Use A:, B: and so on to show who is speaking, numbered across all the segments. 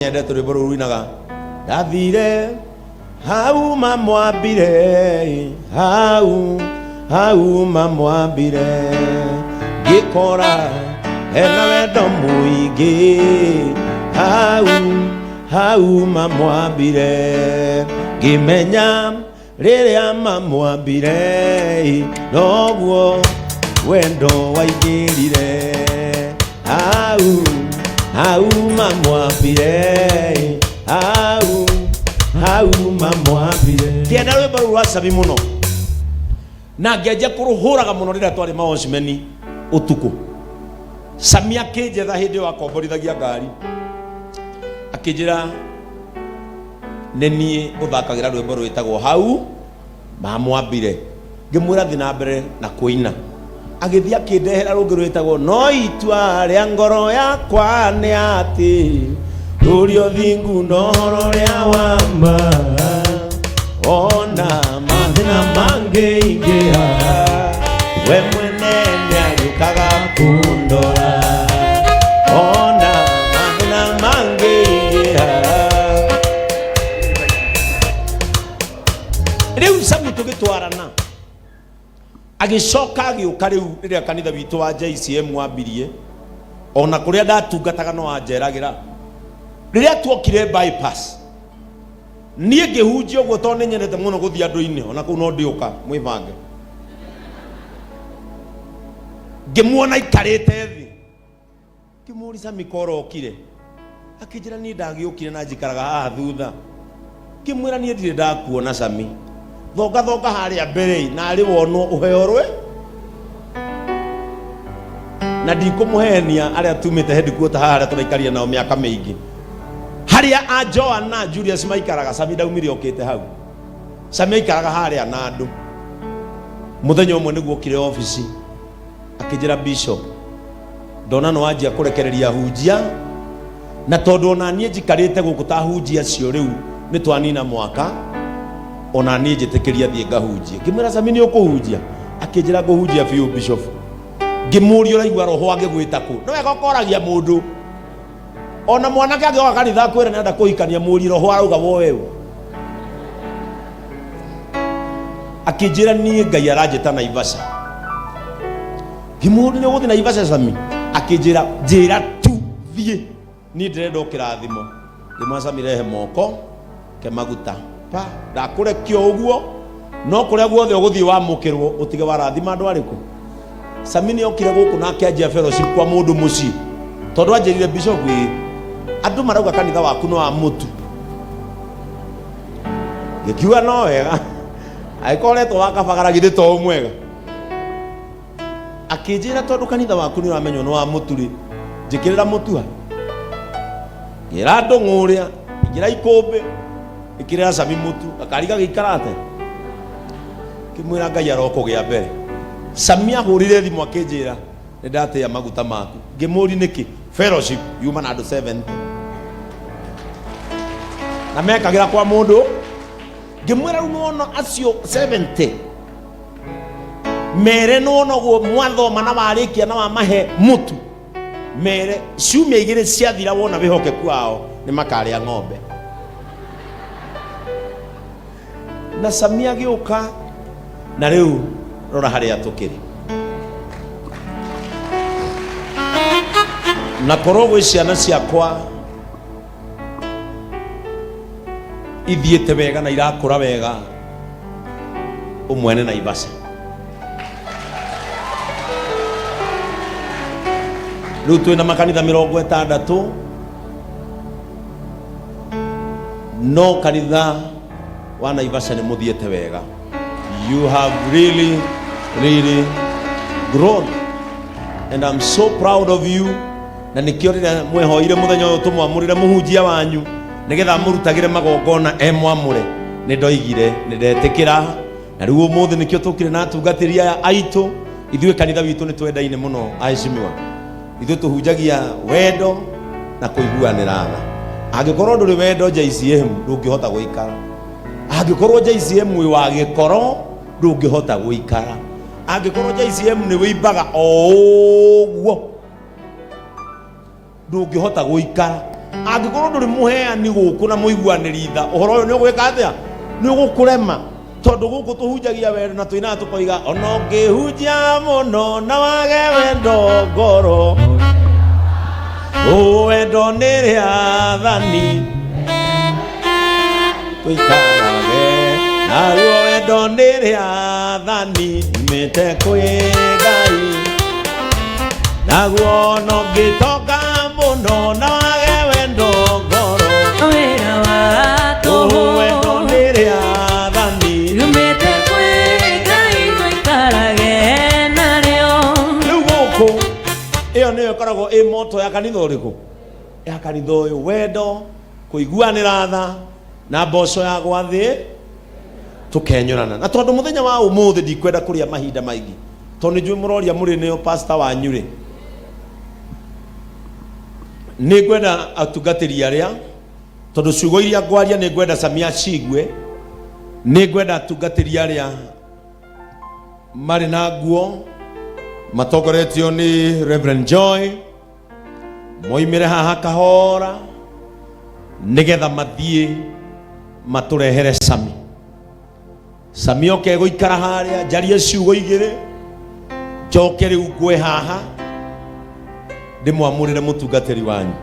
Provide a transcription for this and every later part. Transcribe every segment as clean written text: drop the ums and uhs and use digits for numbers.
A: Nyendete rwĩmbo rũu ruinaga ndathire hau mamwambire, hau hau mamwambire, ngĩkora hena wendo mũingĩ, hau hau mamwambire, ngĩmenya rĩrĩa mamwambire noguo wendo waingĩrire, hau hau mamwambire, hau hau mamwambire. Kĩenda rwĩmbo rũu rwa Sami mũno na ngĩanjia kũrũhũraga mũno rĩrĩa twarĩ maocimeni ũtukũ. Sami akĩnjetha hĩndĩ ĩyo akomborithagia ngari, akĩnjĩra nĩ niĩ ũthakagĩra rwĩmbo rwĩtagwo hau mamwambire. Ngĩmwĩra thiĩ na mbere na kũina. Agĩthiĩ akĩndehera rũngĩ rwĩtagwo no itua rĩa ngoro yakwa nĩ atĩ rũrio thingu na ũhoro ũrĩa wa ma, ona mathĩna mangĩingĩha we mwene nĩagĩũkaga kũndora, ona mathĩna mangĩingĩha. Rĩu Sami tũgĩtwarana, agĩcoka agĩũka rĩu rĩrĩa kanitha witũ wa JCM wambirie, ona kũrĩa ndatungataga no anjeragĩra. Rĩrĩa tuokire bypass, niĩ ngĩhunjia ũguo tondũ nĩ nyendete mũno gũthiĩ andũ-inĩ, ona kũu no ndĩũka mwĩbange. Ngĩmuona aikarĩte thĩ, ngĩmũũria Sami ko ũrokire? Akĩnjĩra niĩ ndagĩũkire na njikaraga haha thutha. Ngĩmwĩra niĩ ndirĩ ndakuona Sami, thonga thonga harĩa mbere na arĩ wonwo ũheo rwe. Na ndikũmũhenia arĩa tumĩte headquarter haha, arĩa tũraikaria nao mĩaka mĩingĩ, harĩa a Joan na Julius maikaraga, Sami ndaumire okĩte hau. Sami aikaraga harĩa na andũ. Mũthenya ũmwe nĩguo okire obici akĩnjĩra, Bishop, ndona nĩ wanjia kũrekereria hunjia, na tondũ ona niĩ njikarĩte gũkũ ta hunjia acio, rĩu nĩ twanina mwaka, ona niĩ njĩtĩkĩria thiĩ ngahunjie. Ngĩmwĩra, Sami, nĩ ũkũhunjia? Akĩnjĩra, ngũhunjia biũ, Bishop. Ngĩmũria, ũraigua roho angĩgwĩta kũ? Nĩ wega ũkoragia mũndũ, ona mwanake angĩoka kanitha akwĩra nĩenda kũhikania, mũrie roho arauga woe ũ. Akĩnjĩra, niĩ Ngai aranjĩta Naivasha. Ngĩmũria, nĩ ũgũthiĩ Naivasha, Sami? Akĩnjĩra, njĩra tu thiĩ, niĩ ndĩrenda ũkĩrathimo. Ngĩmwĩra, Sami, rehe moko ke maguta pa ndakũrekia ũguo, no kũrĩa guothe ũgũthiĩ wamũkĩrwo ũtige warathima andũ arĩkũ. Sami nĩ okire gũkũ na akĩanjia fellowship kwa mũndũ mũciĩ, tondũ anjĩrire, Bishop, ĩ andũ marauga kanitha waku no wa mũtu. Ngĩkiuga no wega, angĩkorwo ũretwo wa kabagara githĩ to mwega. Akĩnjĩra, tondũ kanitha waku nĩ ũramenywo nĩ wa mũtu rĩ, njĩkĩrĩra mũtu ha ngĩra ndũng'ũrĩa, ingĩra ikũmbĩ, ĩkĩrĩra Sami mũtu gakari gagĩikara atĩa. Ngĩmwĩra, Ngai arokũgĩa mbere. Sami ahũrire thimũ akĩnjĩra, nĩ ndatĩa maguta maku. Ngĩmũri nĩkĩ? Fellowship yuma na andũ 70 na mekagĩra kwa mũndũ. Ngĩmwĩra, rĩu nĩwona acio 70 mere nĩwona ũguo mwathoma na warĩkia na wamahe mũtu, mere ciumia igĩrĩ ciathira wona wĩhokeku wao nĩ makarĩa ng'ombe. Na Sami agĩũka, na rĩu rora harĩa tũkĩrĩ. Na korwo gwĩ ciana ciakwa ithiĩte wega na irakũra wega, ũmwe nĩ Naivasha. Rĩu twĩna makanitha 60, no kanitha wa Naivasha nĩ mũthiĩte wega. You have really really grown and I'm so proud of you. Na nĩkĩo rĩrĩa mwehoire mũthenya ũyũ tũmwamũrĩre mũhunjia wanyu nĩgetha mũrutagĩre magongona e mwamũre, nĩ ndoigire nĩ ndetĩkĩra. Na rĩu ũmũthĩ nĩkĩo tũkire na atungatĩri aya aitũ. Ithuĩ kanitha witũ nĩ twendaine mũno, aheshimiwa. Ithuĩ tũhunjagia wendo na kũiguanĩra tha. Angĩkorwo ndũrĩ wendo JCM, ndũngĩhota gũikara. Angĩkorwo JCM wĩ wa gĩkoro, ndũngĩhota gũikara. Angĩkorwo JCM nĩ wĩimbaga o ũguo, ndũngĩhota gũikara. Angĩkorwo ndũrĩ mũheani gũkũ na mũiguanĩri tha, ũhoro ũyũ nĩ ũgwĩka atĩa? Nĩ ũgũkũrema. Tondũ gũkũ tũhunjagia wendo na tũinaga tũkoiga ona ũngĩhunjia mũno na wage wendo ngoro, wendo nĩ rĩathani tũikarage naruo, wendo nĩ rĩathani umĩte kwĩ Ngai, naguo no ngĩtonga mũno na wage wendo ngoro,
B: wĩra wa tũhũ,
A: wendo nĩ rĩathani
B: yumĩte kwĩ Ngai tũikarage narĩo.
A: Rĩu gũkũ ĩyo nĩyo ĩkoragwo ĩ moto ya kanitha ũrĩkũ, ya kanitha ũyũ: wendo, kũiguanĩra tha na mboco ya gwathĩ tũkenyũrana. Na tondũ mũthenya wa ũmũthĩ ndikwenda kũrĩa mahinda maingĩ, tondũ nĩ njũĩ mũroria mũrĩ nĩo pastor wanyu rĩ, nĩ ngwenda atungatĩri arĩa, tondũ ciugo iria ngwaria nĩ ngwenda Samia ciigue, nĩ ngwenda atungatĩri arĩa marĩ na nguo matongoretio nĩ Reverend Joy moimĩre haha kahora nĩgetha mathiĩ matũrehere Sami. Sami oke gũikara harĩa njarie ciugo igĩrĩ, njoke rĩu ngwe haha ndĩmwamũrĩre mũtungatĩri wanyu.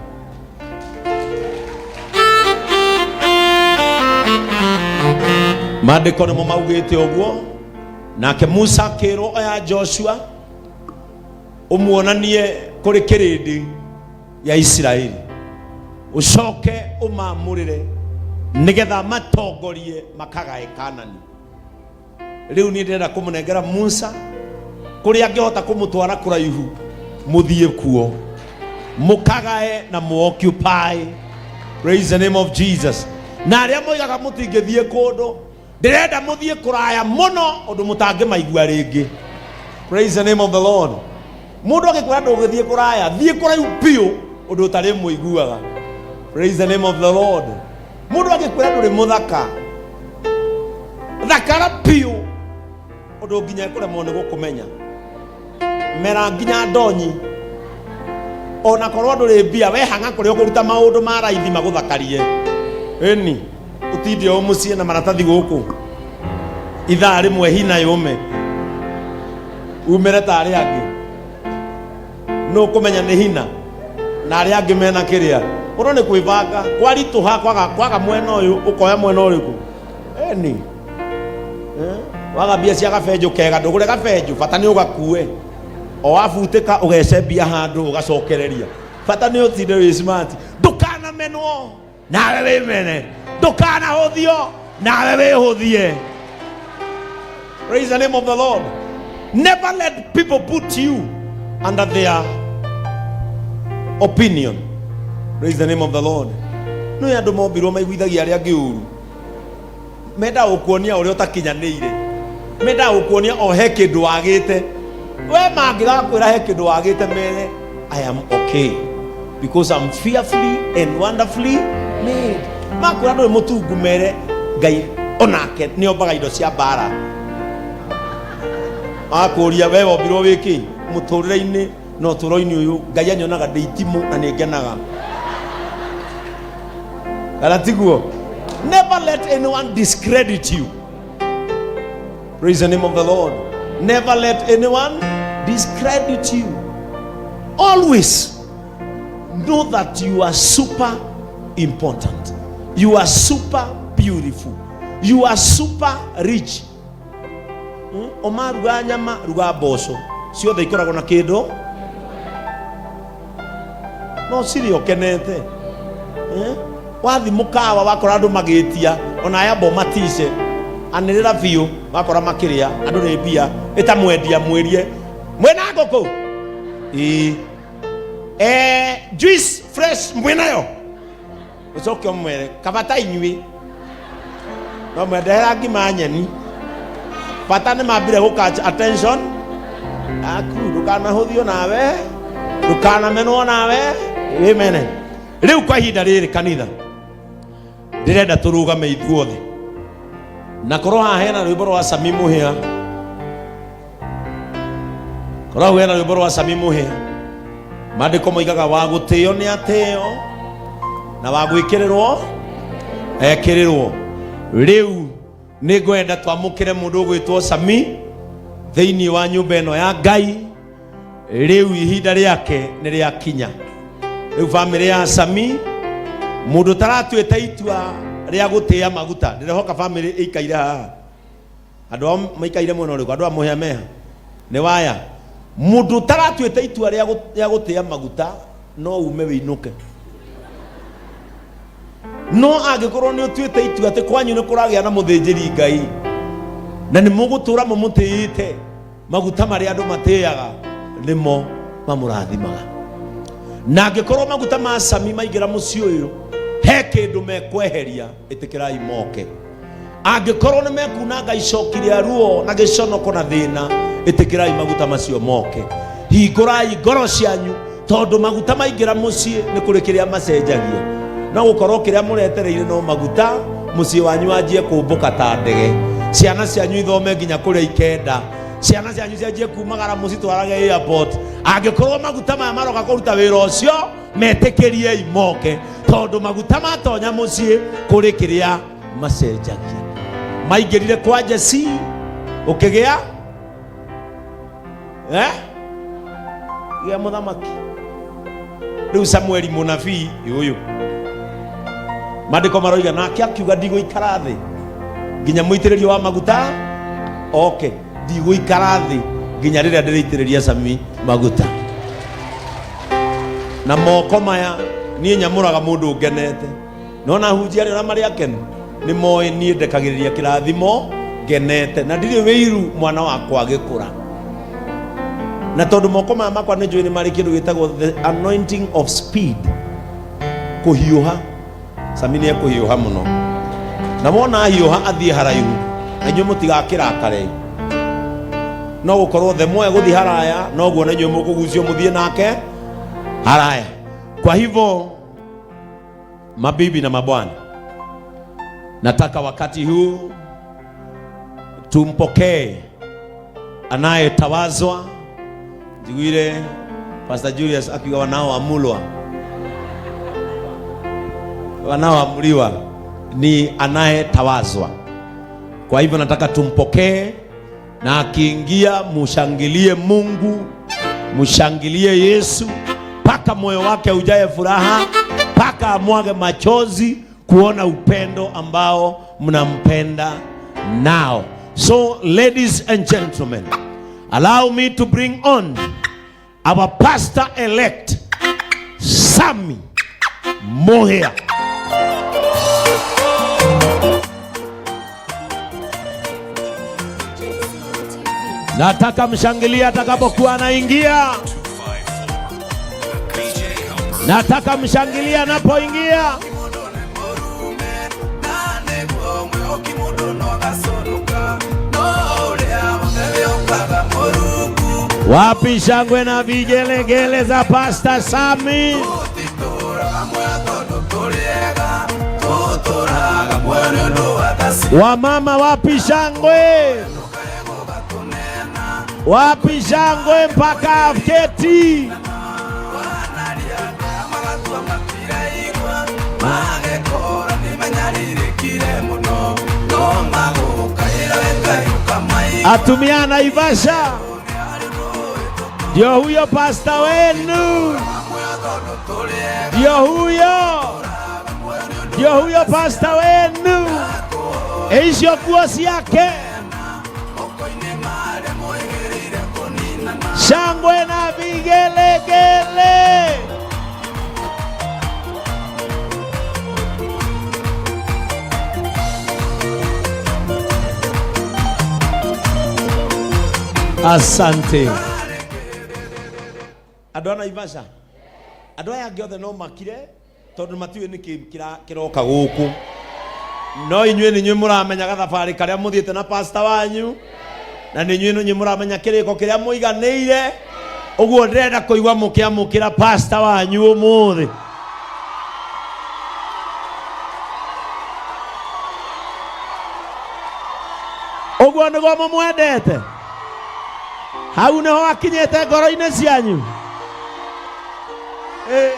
A: Maandĩko nĩmo maugĩte ũguo. Nake Musa akĩrwo, oya Joshua ũmuonanie kũrĩ kĩrĩndĩ ya Isiraeli, ũcoke ũmamũrĩre nĩgetha matongorie makagae Kanani. Rĩu niĩ ndĩrenda kũmũnengera Musa kũrĩa angĩhota kũmũtwara kũraihu, mũthiĩ kuo mũkagae na mũoccupy. Praise the name of Jesus. Na arĩa moigaga mũtingĩthiĩ kũndũ, ndĩrenda mũthiĩ kũraya mũno ũndũ mũtangĩmaigua rĩngĩ. Praise the name of the Lord. Mũndũ angĩkwĩra ndũgĩthiĩ kũraya, thiĩ kũraihu biũ ũndũ ũtarĩ mũiguaga. Praise the name of the Lord. Mũndũ angĩkwĩra ndũrĩ mũthaka, thakara biũ ũndũ nginya ekũremwo nĩ gũkũmenya. Mera nginya ndonyi, ona korwo ndũrĩ mbia, we hang'a kũrĩa ũkũruta maũndũ ma raithi magũthakarie. Ĩni ũtinde o mũciĩ na maratathi gũkũ ithaa rĩmwe, hina yũme umĩre ta arĩa angĩ, nũ ũkũmenya nĩ hina na arĩa angĩ mena kĩrĩa. Ũndũ nĩ kwĩbanga kwaritũha, kwaga mwena ũyũ ũkoya mwena ũrĩkũ. Ĩni waga mbia cia gabenjũ kega, ndũgũre gabenjũ, bata nĩ ũgakue o wabutĩka, ũgece mbia handũ ũgacokereria, bata nĩ ũtinde wĩ smart. Ndũkanamenwo nawe wĩmene, ndũkanahũthio nawe wĩhũthie. Praise the name of the Lord. Never let people put you under their opinion. Praise the name of the Lord. No andũ mombirwo maiguithagia arĩa angĩ ũru, mendaga gũkuonia ũrĩa ũtakinyanĩire, mendaga gũkuonia o he kĩndũ wagĩte. We mangĩgakwĩra he kĩndũ wagĩte, mere I am okay because I'm fearfully and wonderfully made. Makwĩra ndũrĩ mũtungu, mere Ngai onake nĩ ombaga indo cia mbara. Akũria we wombirwo wĩkĩ mũtũrĩre-inĩ na ũtũũro-inĩ ũyũ, Ngai anyonaga ndĩ itimũ na nĩ ngenaga, kana tiguo? Never let anyone discredit you. Praise the name of the Lord. Never let anyone discredit you. Always know that you are super important, you are super beautiful, you are super rich. Oma ruga nyama, ruga mboco, ciothe ikoragwo na kĩndũ no cirĩ ũkenete. Eh? Wathi mũkawa wakora andũ magĩtia ona aya mbo matice, anĩrĩra biũ wakora makĩrĩa andũ nĩ mbia ĩta mwendia, mwĩrie mwĩna ngũkũ ĩĩ, juice fresh mwĩnayo, ũcoke ũmwĩre kaba ta inyuĩ no mwendehera ngima nyeni, bata nĩ mambire gũ catch attention aku. Ndũkanahũthio nawe ndũkanamenwo nawe wĩmene. Rĩu kwa ihinda rĩrĩ, kanitha, ndĩrenda tũrũgame ithuothe, na korwo haha hena rwĩmbo rwa Sami Mũhĩa, korwo hau hena rwĩmbo rwa Sami Mũhĩa. Maandĩko moigaga wa gũtĩo nĩ atĩo. Na wa gwĩkĩrĩrwo ekĩrĩrwo. Rĩu nĩ ngwenda twamũkĩre mũndũ ũgwĩtwo Sami thĩinĩ wa nyũmba ĩno ya Ngai. Rĩu ihinda rĩake nĩ rĩakinya. Rĩu bamĩrĩ ya Sami, mũndũ ũtaratuĩte itua rĩa gũtĩa maguta, ndĩrehoka bamĩrĩ ĩikaire haha, andũ ao maikaire mwena ũrĩkũ? Andũ a Mũhĩa meha nĩ waya. Mũndũ ũtaratuĩte itua rĩa gũtĩa maguta no ume wĩinũke. No angĩkorwo nĩ ũtuĩte itua atĩ kwanyu nĩ kũragĩa na mũthĩnjĩri Ngai na nĩ mũgũtũra mũmũtĩĩte, maguta marĩa andũ matĩaga nĩmo mamũrathimaga. Na angĩkorwo maguta ma Sami maingĩra mũciĩ ũyũ, he kĩndũ mekweheria, ĩtĩkĩrai moke. Angĩkorwo nĩ mekunanga icoki rĩa ruo na gĩconoko na thĩna, ĩtĩkĩrai maguta macio moke. Hingũrai ngoro cianyu, tondũ maguta maingĩra mũciĩ nĩ kũrĩ kĩrĩa macenjagia. No gũkorwo kĩrĩa mũretereire no maguta, mũciĩ wanyu wanjie kũmbũka ta ndege, ciana cianyu ithome nginya kũrĩa ikenda, ciana cianyu cianjie kumagara mũcitwarage airport. Angĩkorwo maguta maya maroka kũruta wĩra ũcio, metĩkĩriei moke, tondũ maguta matonya mũciĩ kũrĩ kĩrĩa macenjagia. Maingĩrire kwa Jesi, ũkĩgĩa eh? Gĩa mũthamaki. Rĩu Samueli mũnabii ũyũ, maandĩko maroiga nake akiuga, ndigũikara thĩ nginya mũitĩrĩrio wa maguta oke, ndigũikara thĩ nginya rĩrĩa ndĩrĩitĩrĩria Sami maguta na moko maya. Niĩ nyamũraga mũndũ ngenete. Nona hunjia arĩa ona marĩ akenu nĩ moĩ niĩ ndekagĩrĩria kĩrathimo ngenete, na ndirĩ wĩiru mwana wakwa agĩkũra. Na tondũ moko maya makwa nĩ njũĩ nĩ marĩ kĩndũ gĩtagwo the anointing of speed, kũhiũha. Sami nĩ ekũhiũha mũno, na wona ahiũha athiĩ haraihu, na inyuĩ mũtigakĩrakare. No gũkorwo the more egũthiĩ haraya, noguo na inyuĩ mũkũgucio mũthiĩ nake haraya. Kwa hivyo mabibi na mabwana, nataka wakati huu tumpokee anayetawazwa. Njiguire Pastor Julius akiuga wanaoamulwa, wanaoamuliwa ni anayetawazwa. Kwa hivyo nataka tumpokee, na akiingia mushangilie Mungu, mushangilie Yesu mpaka moyo wake ujae furaha, mpaka amwage machozi kuona upendo ambao mnampenda nao. So ladies and gentlemen, allow me to bring on our pastor elect Sami Muhia. Nataka mshangilie atakapokuwa anaingia. Nataka mshangilie anapoingia. Wapi shangwe na vigelegele za Pastor Sami? Wamama wapi shangwe? Wapi shangwe mpaka keti? Atumia Naivasha, ndio huyo pasta wenu, ndio huyo, ndio huyo pasta wenu, icio nguo ciake. Shangwe na vigelegele. Asante. Andũ a Naivasha, andũ aya angĩ othe no makire tondũ matiũĩ nĩkĩ kĩroka gũkũ, no inyuĩ nĩ inyuĩ mũramenya gathabarĩ karĩa mũthiĩte na pasta wanyu, na nĩ inyuĩ nĩ mũramenya kĩrĩko kĩrĩa mũiganĩire. Ũguo ndĩrenda kũigua mũkĩamũkĩra pasta wanyu ũmũthĩ. Ũguo nĩguo mũmwendete, hau nĩho akinyĩte ngoro-inĩ cianyu. Eh.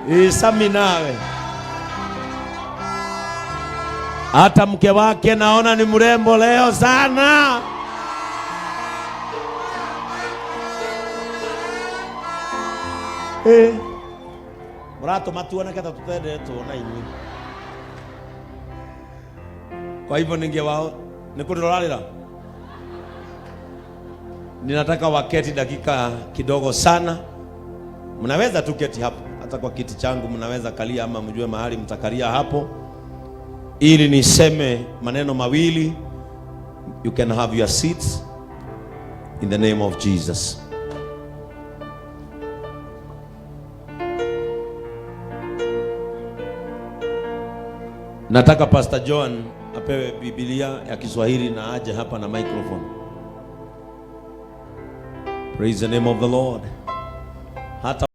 A: Ĩ Sami nawe hata mke wake naona ni mrembo leo sana. Eh. Mũratũma tuoneke ta tũtendetwo na inyuĩ. Kwa hivyo ningewao nĩ kũndĩrorarĩra. Ninataka waketi dakika kidogo sana. Mnaweza tu keti hapo, hata kwa kiti changu mnaweza kalia, ama mjue mahali mtakalia hapo, ili niseme maneno mawili. You can have your seats in the name of Jesus. Nataka Pastor John apewe Biblia ya Kiswahili na aje hapa na microphone. Praise the name of the Lord. Hata